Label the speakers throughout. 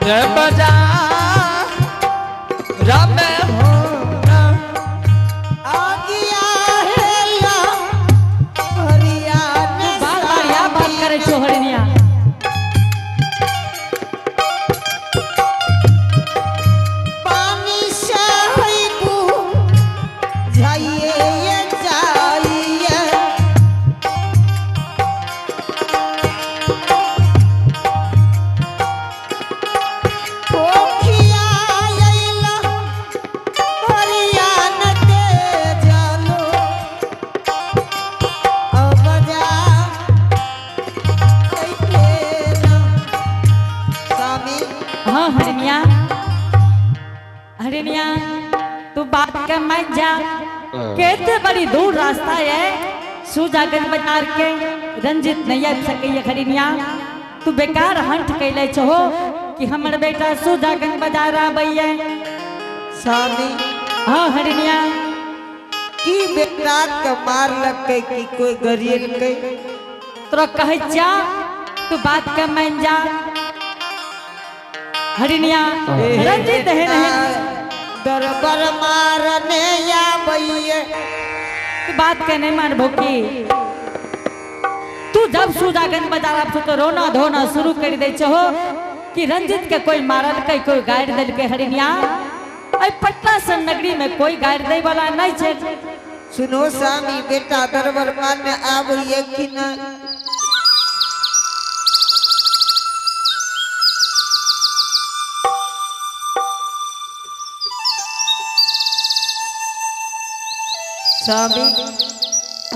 Speaker 1: बाजार में हो ना।
Speaker 2: आगिया हेला हरिया
Speaker 3: तू बार बार या बात करे छो हरिणिया।
Speaker 2: पानी से होइबू जाइए ये जाइए। पोखिया अइला हरिया न के जालो अब जा कैथे ना। स्वामी।
Speaker 3: हाँ हरिणिया, हरिणिया तू बात के मत जा। कहते बड़ी दूर रास्ता है सुजागंज बाजार के, रंजित नहीं आबि सकैया हरिणिया। तू बेकार हंट कैले छहो कि हमर बेटा सुजागंज बाजार आबैया।
Speaker 2: स्वामी।
Speaker 3: हाँ हरिणिया।
Speaker 2: की बेटा के मारलकै कि कोई गरियलकै?
Speaker 3: तोरा कहै जा तू बात के मान जा हरिणिया। रंजित है नहीं
Speaker 2: दरबर मारने आबैये।
Speaker 3: तू बात के नहीं मानबो की तू जब सुजागंज बाजार आबछौ तो रोना धोना शुरू कर दे छहो कि रंजित के कोई मारलकै, कोई गारि देलकै। हरिणिया अइ पटना सन नगरी में कोई गारि दै वाला नहीं छै।
Speaker 2: सुनो स्वामी, बेटा दरबर मारने आबैये कि न? स्वामी।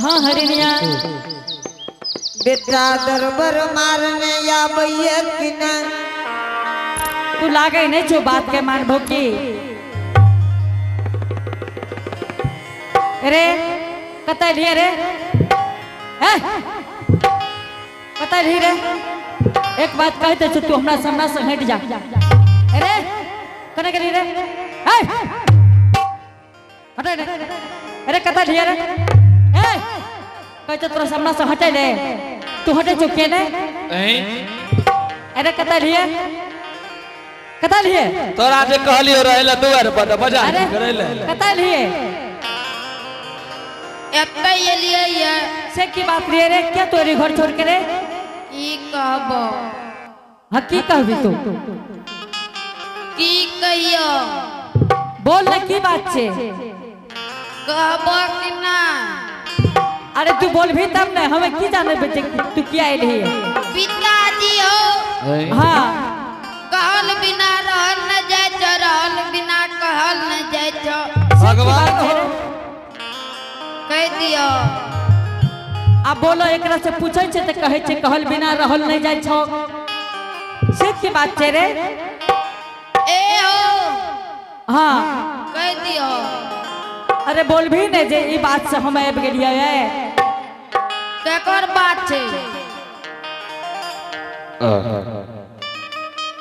Speaker 3: हाँ हरिणिया।
Speaker 2: बेटा दरबर मारने आबैये कि न?
Speaker 3: तू लागे नहीं छो बात के मानबो की। रे कतऽ लिए रे? ए कतऽ लिए रे? एक बात कहते छो तू हमरा सामना से हट जा। अरे कने गेली रे? ए हटे रे। अरे कतऽ लिए रे? ए कहते तोरा सामना से हटे ले, तू हटे छो के ने?
Speaker 1: ऐं?
Speaker 3: अरे कतऽ लिए, कतऽ लिए?
Speaker 1: तोरा जे कहलियो रहै ला दुआर पर तऽ बजा
Speaker 3: अरे
Speaker 1: करै ले।
Speaker 3: कतऽ लिए?
Speaker 4: एते एलियै ये।
Speaker 3: से की बात लिए रे? क्या तोरी घर छोड़ के रे?
Speaker 4: की कहबो?
Speaker 3: हाँ की कहबी तू?
Speaker 4: की कहियो?
Speaker 3: बोल ना की बात छे?
Speaker 4: कहबो कि ना?
Speaker 3: अरे तू बोल भी तब ना, हमें की जाने बेटे तू किया एलही है?
Speaker 4: पिताजी हो।
Speaker 1: ऐं?
Speaker 3: हाँ।
Speaker 4: कहल बिना रहल न जाय छो, रहल बिना कहल न जाय छो।
Speaker 1: भगवान हो।
Speaker 4: कहि दियो।
Speaker 3: आ बोलो, एकरा से पूछे छे तऽ कहै छे कहल बिना रहल नहीं जाय छो। से की बात छे रे?
Speaker 4: ए हो।
Speaker 3: हाँ।
Speaker 4: कहि दियो।
Speaker 3: अरे बोल भी ने जे ई बात से हम आबि गेलियै है।
Speaker 4: केकर बात छे?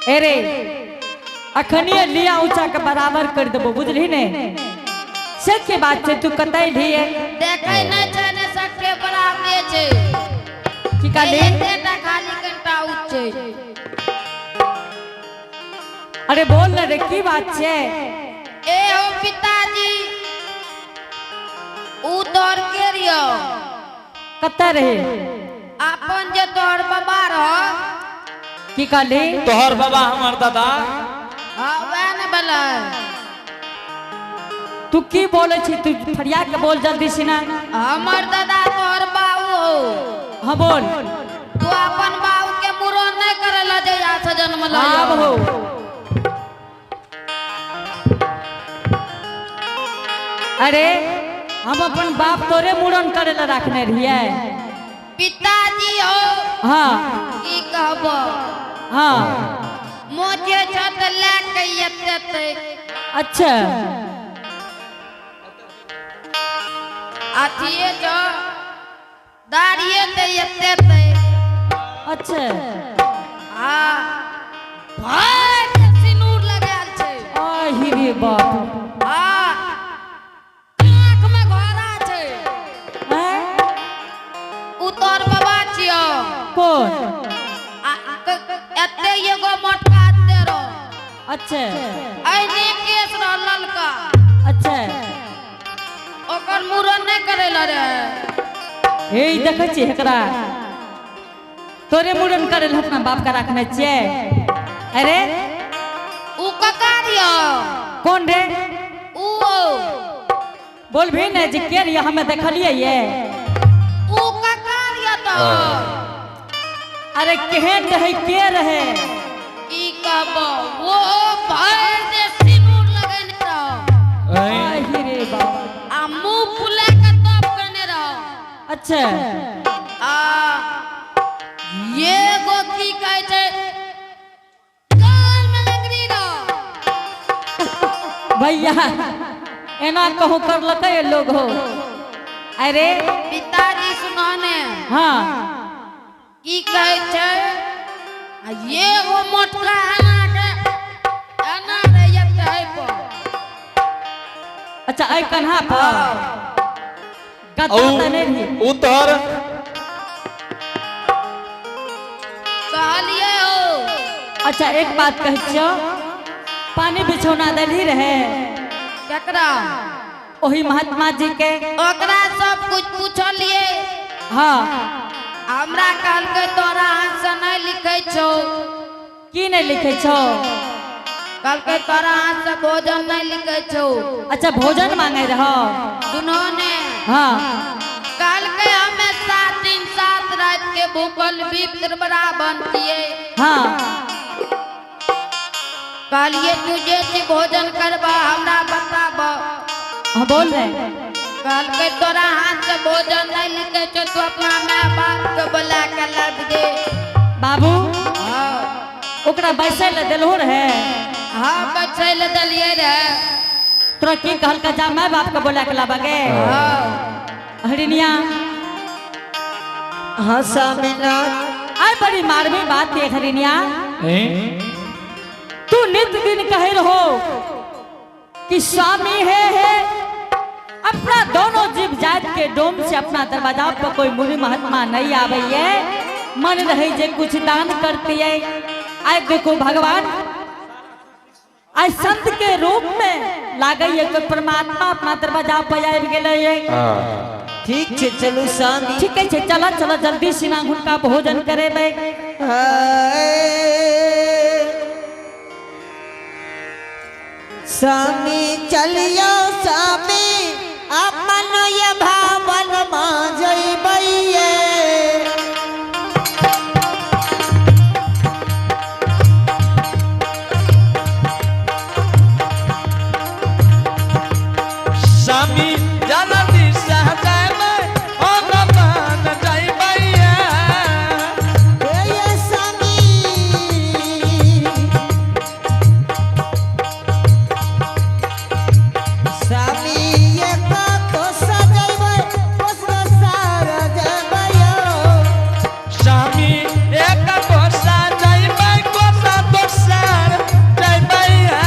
Speaker 3: ए रे अखनिए लिया ऊंचा के बराबर कर देबो, बुझली ने? से की बात छे तू कतै लिए?
Speaker 4: देखै नहि छै ने सबके बराबरे छै।
Speaker 3: की कहली?
Speaker 4: एतेटा खाली कनिटा उच्च छै।
Speaker 3: अरे बोल ने रे की बात छे?
Speaker 4: ए हो पिताजी, ऊ तोहर के रियो?
Speaker 3: कतऽ रहे?
Speaker 4: अपन जे तोहर बाबा रह।
Speaker 3: की कहली?
Speaker 1: तोहर बाबा हमर दादा।
Speaker 4: हाँ वएह ने भेलै।
Speaker 3: तू की बोले छी? तू फरिया के बोल जल्दी सिना।
Speaker 4: हमर दादा तोहर बाबू हो।
Speaker 3: हाँ बोल।
Speaker 4: तू अपन बाबू के मुड़न नहीं करे ला जहिया से जन्म लऽ।
Speaker 3: आब हो। अरे हम अपन बाप तोरे मुड़न करे ला रखने रहिए।
Speaker 4: पिताजी हो।
Speaker 3: हाँ।
Speaker 4: की कहबो?
Speaker 3: हाँ।
Speaker 4: मोचे छत लए के एते तक।
Speaker 3: अच्छा।
Speaker 4: अथिए छौ दाढ़िए ते एते तक।
Speaker 3: अच्छा।
Speaker 4: हाँ भरि सिनूर लगायल छै।
Speaker 3: आहि रे बाप।
Speaker 4: हाँ आँख में घोड़ा छै।
Speaker 3: हैं?
Speaker 4: उ तोहर बाबा छियौ।
Speaker 3: कौन?
Speaker 4: आ एते एगो मोटका एते रहो।
Speaker 3: अच्छा।
Speaker 4: अइने केस रह ललका।
Speaker 3: अच्छा।
Speaker 4: ओकर मुड़न नहि करेला रहे।
Speaker 3: हे ई देखै छियै एकरा तोरे मुड़न करे लए अपना बाप के रखने छियै। अरे
Speaker 4: उ कका रियो।
Speaker 3: कौन रे?
Speaker 4: उ
Speaker 3: बोल भी ने जे के रियो, हमें देखलियै ये।
Speaker 4: उ कका रियो तो।
Speaker 3: अरे केहन रहे के रहे?
Speaker 4: की कहबो वो भरि दे सिनूर लगेने रहो।
Speaker 3: आहि रे बाबा।
Speaker 4: आ मुंह फुला के तप करने रहो।
Speaker 3: अच्छा।
Speaker 4: आ ये गो की कहै छै गाल में लंगड़ी रहो।
Speaker 3: भैया एना कहूँ करलकै लोग हो। अरे
Speaker 4: पिताजी सुनो ने।
Speaker 3: हाँ।
Speaker 4: की कहै छै आ ये गो मोटका एना के एना रहैया कहै पर।
Speaker 3: अच्छा ऐ कन्हा पर गद्दा तऽ नहि रही।
Speaker 1: उतर
Speaker 4: कहलियै हो।
Speaker 3: अच्छा एक बात कहै छियौ, पानी बिछौना देलही रहे?
Speaker 4: केकरा?
Speaker 3: ओही महात्मा जी के।
Speaker 4: ओकरा सब कुछ पूछलियै।
Speaker 3: हाँ।
Speaker 4: हमरा कहलकै तोरा हाथ से नहि लिखै छौ।
Speaker 3: की नहि लिखै छौ?
Speaker 4: कहलकै तोरा हाथ से भोजन नहि लिखै छौ।
Speaker 3: अच्छा भोजन मांगे रहो?
Speaker 4: सुनो ने।
Speaker 3: हाँ।
Speaker 4: कहलकै हमे 7 दिन 7 रात के भूखल विप्र बराबर छियै।
Speaker 3: हाँ।
Speaker 4: कहलियै तू जे चीज भोजन करबा हमरा बताब।
Speaker 3: हाँ बोल रहे।
Speaker 4: कहलकै तोरा हाथ से भोजन नहीं लिखै छौ, तू अपना my बाप के बोला के लाब दे।
Speaker 3: बाबू।
Speaker 4: हाँ।
Speaker 3: ओकरा बैसै लए देलहो रहे?
Speaker 4: हाँ बैसै लए देलियै रहे।
Speaker 3: तोरा की कहलका जा my बाप के बोला के लाबा गे?
Speaker 4: हाँ।
Speaker 3: हरिनिया।
Speaker 2: हाँ स्वामीनाथ।
Speaker 3: आय बड़ी मारवी बात ये हरिनिया। तू नित दिन कहे रहो कि स्वामी है अपना दोनों जीव जात के डोम से अपना दरवाजा पर कोई मुनि महात्मा नहीं आवे है, मन रहे जे कुछ दान करती है। आय देखो भगवान आय संत के रूप में लागे है कोई परमात्मा अपना दरवाजा पर आबि गेलै है।
Speaker 2: ठीक छै चलू स्वामी।
Speaker 3: ठीक है चला चला जल्दी सिना हुनका भोजन करेबै।
Speaker 2: स्वामी चलियो स्वामी अपन ये भावन मा जइबैये।
Speaker 1: स्वामी जल्दी से जाइबै ओ भगवान जइबैये।
Speaker 2: हे स्वामी स्वामी ये तो सजैबै कोसो सार जइबैयो।
Speaker 1: स्वामी एक कोसा जइबै कोसा दोसर जइबैये।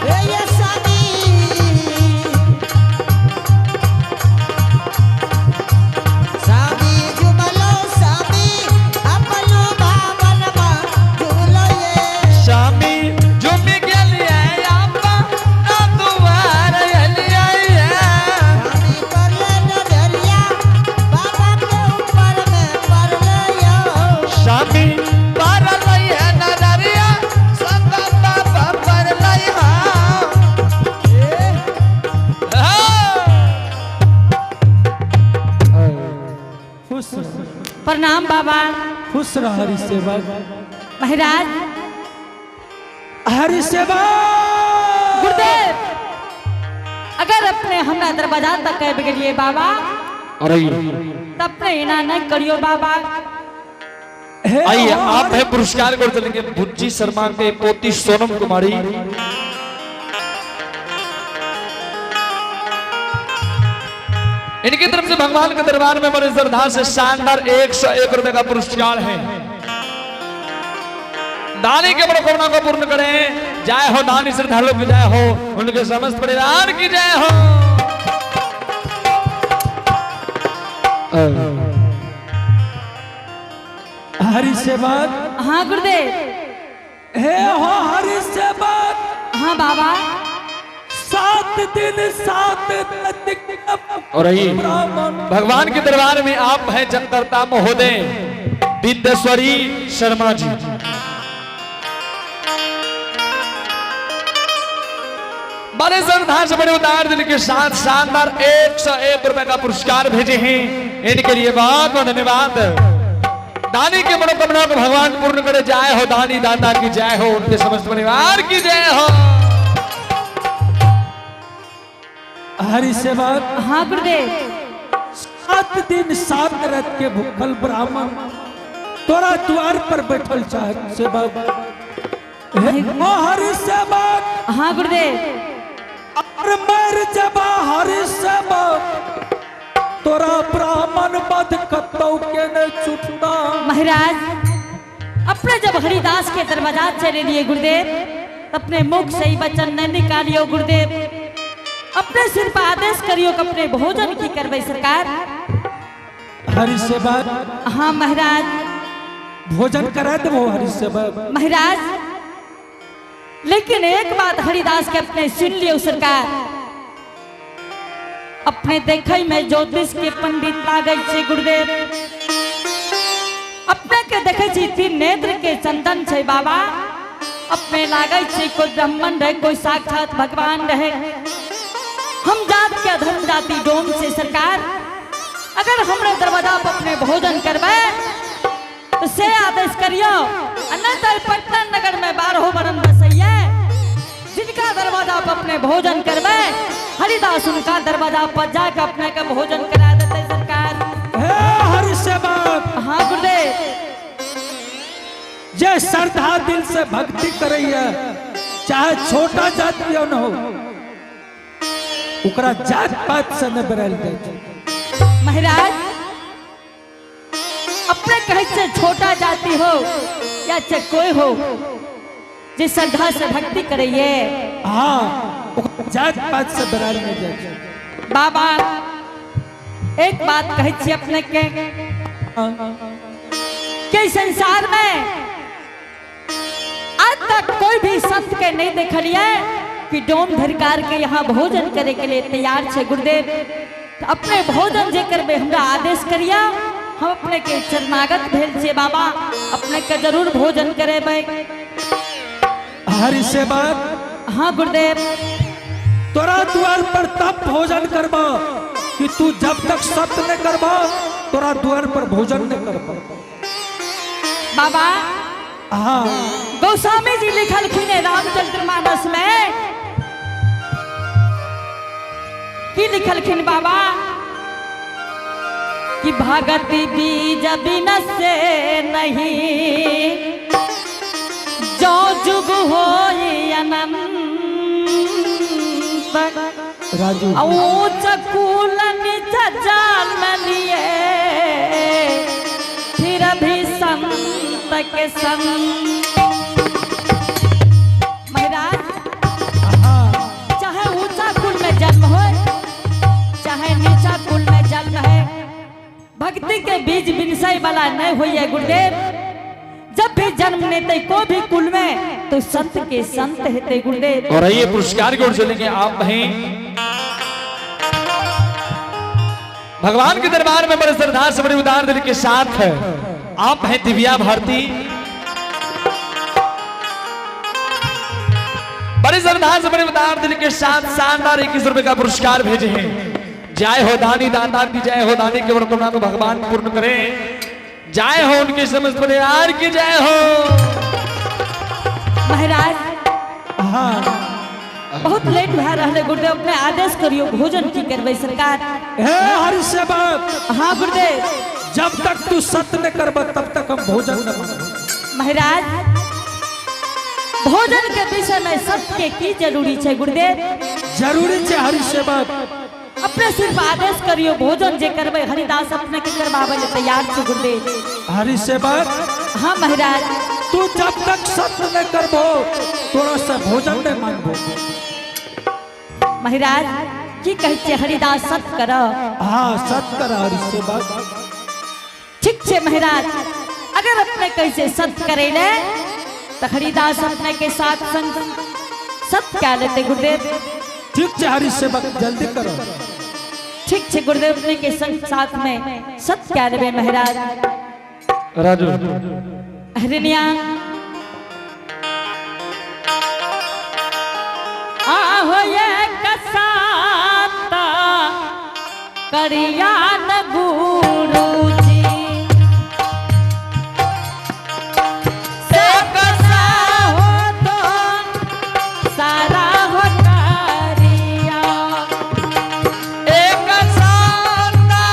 Speaker 2: हे स्वामी स्वामी जुमलो स्वामी अपनो भावन मा झूलये।
Speaker 1: स्वामी झुमि गेलियै आपा ना दुआर एलियै।
Speaker 2: स्वामी परले नजरिया बाबा के ऊपर में परलयो।
Speaker 1: स्वामी परलै है नजरिया संत बाबा परलै हाँ।
Speaker 5: खुश
Speaker 3: प्रणाम बाबा।
Speaker 5: खुश रह हरि सेवक।
Speaker 3: महाराज।
Speaker 5: हरि सेवक।
Speaker 3: गुरुदेव अगर अपने हमरा दरवाजा तक आबि गेलियै बाबा
Speaker 1: अरे
Speaker 3: तब अपने एना नहीं करियो बाबा।
Speaker 5: हे
Speaker 1: आइए
Speaker 5: हरि।
Speaker 1: आप है पुरस्कार को चलेंगे भुज्जी शर्मा के पोती सोनम कुमारी। इनकी तरफ से भगवान के दरबार में बड़े श्रद्धा से शानदार 101 रुपए का पुरस्कार है। दानी के मनोकामना को पूर्ण करें। जय हो दानी श्रद्धालु की जय हो, उनके समस्त परिवार की जय हो।
Speaker 5: हरि सेवक।
Speaker 3: हाँ गुरुदेव।
Speaker 5: हे हो हरि सेवक।
Speaker 3: हाँ बाबा।
Speaker 5: 7 दिन 7 रात के
Speaker 1: और यही
Speaker 5: ब्राह्मण।
Speaker 1: भगवान के दरबार में आप हैं जगदर्ता महोदय विद्येश्वरी शर्मा जी। बड़े श्रद्धा से, बड़े उदार दिल के साथ शानदार 101 रुपए का पुरस्कार भेजे हैं। इनके लिए बहुत बहुत धन्यवाद। दानी के मनोकामना को भगवान पूर्ण करे। जय हो दानी दाता की जय हो, उनके समस्त परिवार की जय हो।
Speaker 5: हरि सेवक।
Speaker 3: हाँ गुरुदेव।
Speaker 5: 7 दिन 7 रात के भूखल ब्राह्मण तोरा द्वार पर बैठल चाहे सेवक। हे हो हरि सेवक।
Speaker 3: हाँ गुरुदेव।
Speaker 5: और मर जबा हरि सेवक, तोरा ब्राह्मण बध कतौ के नहीं छूटता।
Speaker 3: महाराज, अपने जब हरिदास के दरवाजा चले लिए गुरुदेव, अपने मुख से ही वचन न निकालियो गुरुदेव। अपने सिर पर आदेश करियो कि अपने भोजन की करबै सरकार।
Speaker 5: हरि सेवक।
Speaker 3: हाँ महाराज।
Speaker 5: भोजन करा देबो हरि सेवक?
Speaker 3: महाराज, लेकिन एक बात हरिदास के अपने सुन लियो सरकार। अपने देखै में ज्योतिष के पंडित लागै छै गुरुदेव। अपने के देखै छी तीन नेत्र के चंदन छै बाबा। अपने लागै छै कोई ब्राह्मण रहे, कोई साक्षात भगवान रहे। हम जात के अधम जाति डोम से सरकार। अगर हमरे दरवाजा पर अपने भोजन करबै तो से आदेश करियो, आ नहीं तो पटना नगर में बारहो बरन बसैये। जिनका दरवाजा पर अपने भोजन करबै, हरिदास उनका दरवाजा पर जाके अपने के भोजन करा देते सरकार।
Speaker 5: हे हरि सेवक।
Speaker 3: हाँ गुरुदेव।
Speaker 5: जे श्रद्धा दिल से भक्ति करैया, चाहे छोटा जात क्यों न हो, ओकरा जात पात से न बरल जाइ छै।
Speaker 3: महाराज, अपने कहे से छोटा जाति हो या चाहे कोई हो, जे श्रद्धा से भक्ति करैये।
Speaker 5: हाँ, ओकरा जात पात से बरल नहीं जाइ छै।
Speaker 3: बाबा, एक बात कहै छी अपने के कि संसार में आज तक कोई भी संत के नहीं देखलिए कि डोम धरकार के यहाँ भोजन करे के लिए तैयार छे गुरुदेव। तो अपने भोजन जे करबे, हमरा आदेश करिया। हम अपने के चरणागत भेल छियै बाबा, अपने के जरूर भोजन करेबै।
Speaker 5: हरि सेवक।
Speaker 3: हाँ गुरुदेव।
Speaker 5: तोरा द्वार पर तब भोजन करबा कि तू जब तक सत्य नहीं करबा, तोरा द्वार पर भोजन नहीं करबा।
Speaker 3: बाबा,
Speaker 5: हाँ।
Speaker 3: गोस्वामी जी लिखलखिन है रामचरित मानस में। की लिखलखिन बाबा? कि भगति बीज बिनसे नहीं, जो जुग हो अनंत।
Speaker 5: राजू।
Speaker 3: ऊंच कुल नीच जन्म लिए, फिर भी संत के संग। महाराज, चाहे ऊंचा कुल में जन्म हो, चाहे नीचा कुल में जन्म है, भक्ति के बीज बिनसई वाला नहीं हुई है गुरुदेव। जब भी जन्म लेते को भी कुल में, तो संत के संत हेते गुरुदेव।
Speaker 1: और ये पुरस्कार की ओर चलेंगे आप हैं भगवान के दरबार में बड़े श्रद्धा से, बड़े उदार दिल के साथ है। आप हैं दिव्या भारती, बड़े श्रद्धा से, बड़े उदार दिल के साथ शानदार 21 रुपए का पुरस्कार भेजे हैं। जय हो दानी दाता की जय हो, दानी के मनोकामना को भगवान पूर्ण करें। जय हो उनके समस्त परिवार की जय हो।
Speaker 3: महाराज,
Speaker 5: हाँ।
Speaker 3: बहुत लेट भए रहलै गुरुदेव। अपने आदेश करियो, भोजन की करबै सरकार?
Speaker 5: हे हरि सेवक।
Speaker 3: हाँ गुरुदेव।
Speaker 5: जब तक तू सत्य नहीं करबा, तब तक हम भोजन न करब।
Speaker 3: महाराज, भोजन के विषय में सबके की जरूरी छै गुरुदेव?
Speaker 5: जरूरी छै हरि सेवक।
Speaker 3: अपने सिर्फ आदेश करियो, भोजन जे करबै, हरिदास अपने के करबाबै ले तैयार छै गुरुदेव।
Speaker 5: हरि सेवक।
Speaker 3: हाँ महाराज।
Speaker 5: तू जब तक सत्य नहीं करबो, तोरा से भोजन नहीं मांगबो।
Speaker 3: महाराज, की कहै छियै हरिदास सत्य कर?
Speaker 5: हाँ, सत्य कर हरि सेवक।
Speaker 3: ठीक छै महाराज, अगर अपने कहै छै सत्य करै ले, तो हरिदास अपने के साथ संग सब क्या लेते गुरुदेव।
Speaker 5: ठीक छै हरि सेवक, जल्दी करो।
Speaker 3: ठीक छे गुरुदेव, अपने के संग साथ में सब क्या लेबे महाराज।
Speaker 1: राजू।
Speaker 3: हरिनिया आहो ये कसाता करिया न गुरुजी से कसा हो तो सारा हो करिया।
Speaker 1: एक साता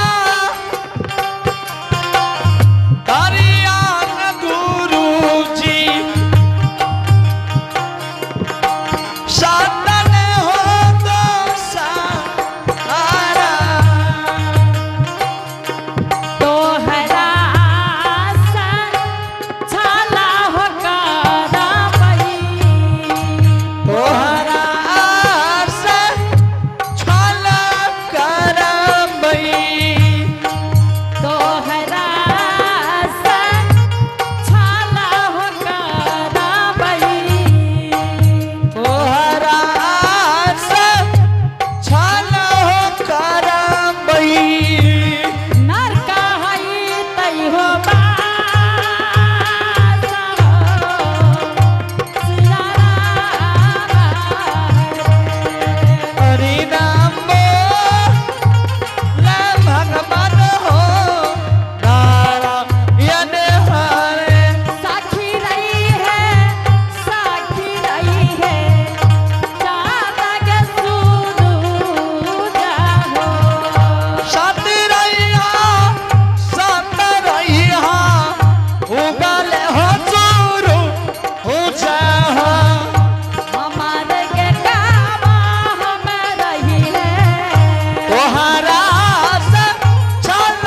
Speaker 1: करियान गुरुजी सातन हो तो सारा
Speaker 3: तोहरा छाला हो करबई।
Speaker 1: तोहरा से छल करबई।
Speaker 3: तोहरा छाला हो करबई।
Speaker 1: तोहरा से छल हो करबई।
Speaker 3: नरक हई तैहो बास हो, सिया राम हरे।
Speaker 1: हरि नाम बोल भगवान हो नारायण हरे।
Speaker 3: साखी रही है, साखी रही है, चाँद के सूरज हो।
Speaker 1: सत रहिया सत रहिया उगल हो चूरू ऊंचा।
Speaker 3: हमारे के काबा हम रही है।
Speaker 1: तोहरा से छल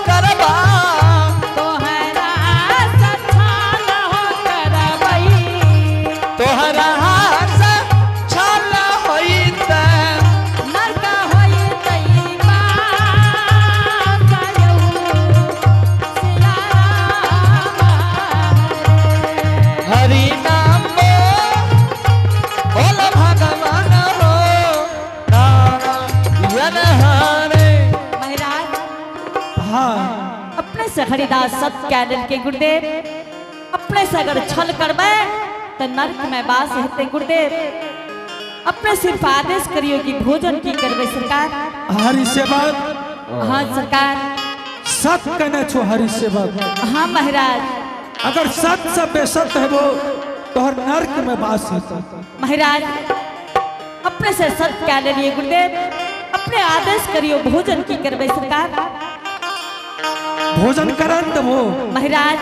Speaker 1: करबा।
Speaker 3: तोहरा सछाल हो करबई।
Speaker 1: तोहरा से छल होइत।
Speaker 3: नरक होई तई बास यऊ, सिया राम हरे।
Speaker 1: हरि नाम बोल भगवान हो नारायण हरे।
Speaker 3: महाराज,
Speaker 5: हाँ।
Speaker 3: अपने से हरिदास सब कैलन के गुरुदेव, अपने से अगर छल करबै तो नरक में वास हेतै गुरुदेव। अपने सिर्फ आदेश करियो कि भोजन की करबै सरकार।
Speaker 5: हरि सेवक।
Speaker 3: हाँ सरकार।
Speaker 5: सत कहने छो हरि सेवक।
Speaker 3: हाँ महाराज।
Speaker 5: अगर सत से बेसत है वो तोहर नर्क में वास होता।
Speaker 3: महाराज, अपने से सत क्या ले लिए गुरुदेव, अपने आदेश करियो भोजन की करबै सरकार।
Speaker 5: भोजन करन देबो।
Speaker 3: महाराज,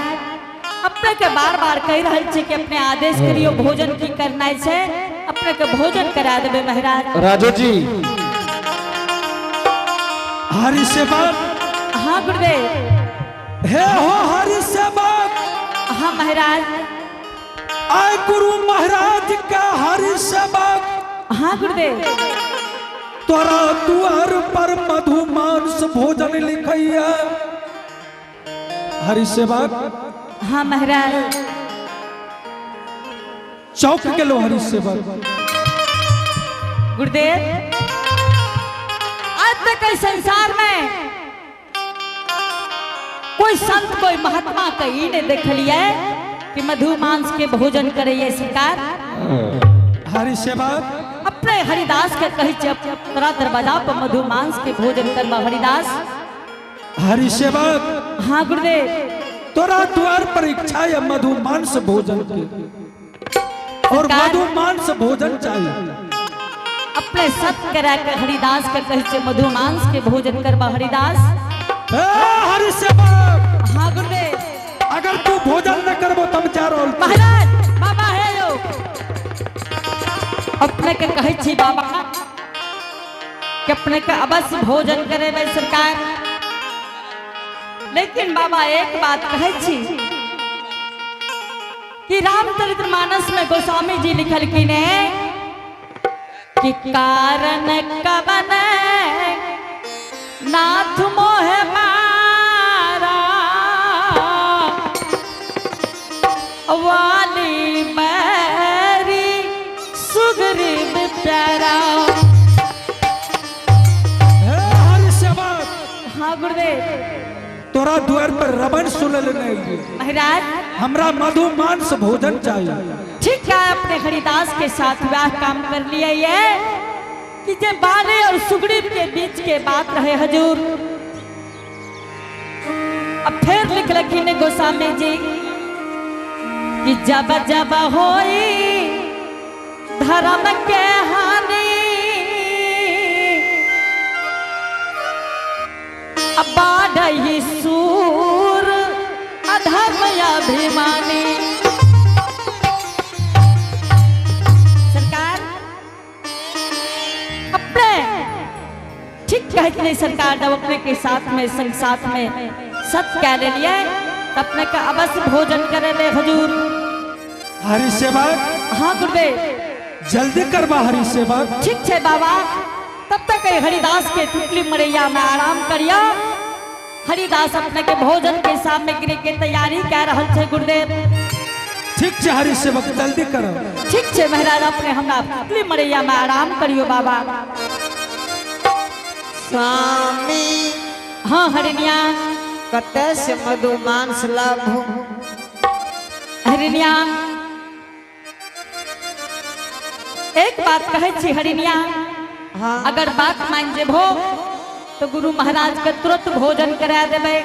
Speaker 3: अपने के बार बार कह रहल छी कि अपने आदेश करियो भोजन की करना छै, अपने के भोजन करा देबै महाराज।
Speaker 1: राजू जी।
Speaker 5: हरि सेवक।
Speaker 3: हाँ गुरुदेव।
Speaker 5: हे हो हरि सेवक।
Speaker 3: हाँ महाराज।
Speaker 5: आय गुरु महाराज का हरि सेवक।
Speaker 3: हाँ गुरुदेव।
Speaker 5: तोरा द्वार पर मधुमांस भोजन लिखैया हरि सेवक।
Speaker 3: हाँ महाराज।
Speaker 5: चौक गेलो हरि सेवक।
Speaker 3: गुरुदेव, आज तक इस संसार में कोई संत कोई महात्मा कहीं नहीं देखलिए कि मधुमांस के भोजन करे सरकार।
Speaker 5: हरि सेवक।
Speaker 3: अपने हरिदास के कही छै, तोरा दरवाजा पर मधुमांस के भोजन करबा हरिदास।
Speaker 5: हरि सेवक।
Speaker 3: हाँ गुरुदेव।
Speaker 5: तोरा द्वार पर इच्छा है मधुमांस भोजन के और
Speaker 3: सरकार।
Speaker 5: मधुमांस भोजन चाहिए।
Speaker 3: अपने सत करा के हरिदास के कही छै मधुमांस के भोजन करबा हरिदास।
Speaker 5: हे हरि सेवक।
Speaker 3: हाँ गुरुदेव।
Speaker 5: अगर तू भोजन न करबो तब जा रहल छी।
Speaker 3: महाराज, बाबा हे यो, अपने के कहै छी बाबा कि अपने के अवश्य भोजन करेबै सरकार। लेकिन बाबा एक बात कहै छी कि रामचरित्र मानस में गोस्वामी जी लिखलखिन है कि कारण कवन नाथ मोह मारा वाली।
Speaker 5: तोरा द्वार पर रबन सुनल नहीं एलियै।
Speaker 3: महाराज
Speaker 5: हमरा मधु मांस भोजन चाहिए।
Speaker 3: ठीक है, अपने हरिदास के साथ विवाह काम कर लिया ये कि जे बाले और सुग्रीव के बीच के बात रहे हजूर। अब फिर लिख लखी गोस्वामी जी कि जब जब होई धर्म के हानि, अब बाढ़ी सूर अधर्म अभिमानी। सरकार अपने ठीक कहते नहीं सरकार, जब अपने के साथ में संग साथ में सत कह ले लिए तो अपने का अवश्य भोजन करे ले हजूर।
Speaker 5: हरि सेवक।
Speaker 3: हाँ गुरुदेव।
Speaker 5: जल्दी करबा हरि सेवक।
Speaker 3: ठीक है बाबा, तब तक ये हरिदास के टुकली मरैया में आराम करिया। हरिदास अपने के भोजन के सामग्री के तैयारी कर रहा है गुरुदेव।
Speaker 5: ठीक है हरि सेवक, जल्दी करो।
Speaker 3: ठीक है महाराज, अपने हमरा टुकली मरैया में आराम करियो बाबा।
Speaker 2: स्वामी।
Speaker 3: हाँ हरिणिया।
Speaker 2: कतऽ से मधु मांस लाभू?
Speaker 3: हरिणिया, एक बात कहै छी हरिणिया।
Speaker 2: हाँ।
Speaker 3: अगर बात मान जेबहो तो गुरु महाराज के तुरंत भोजन करा देबै।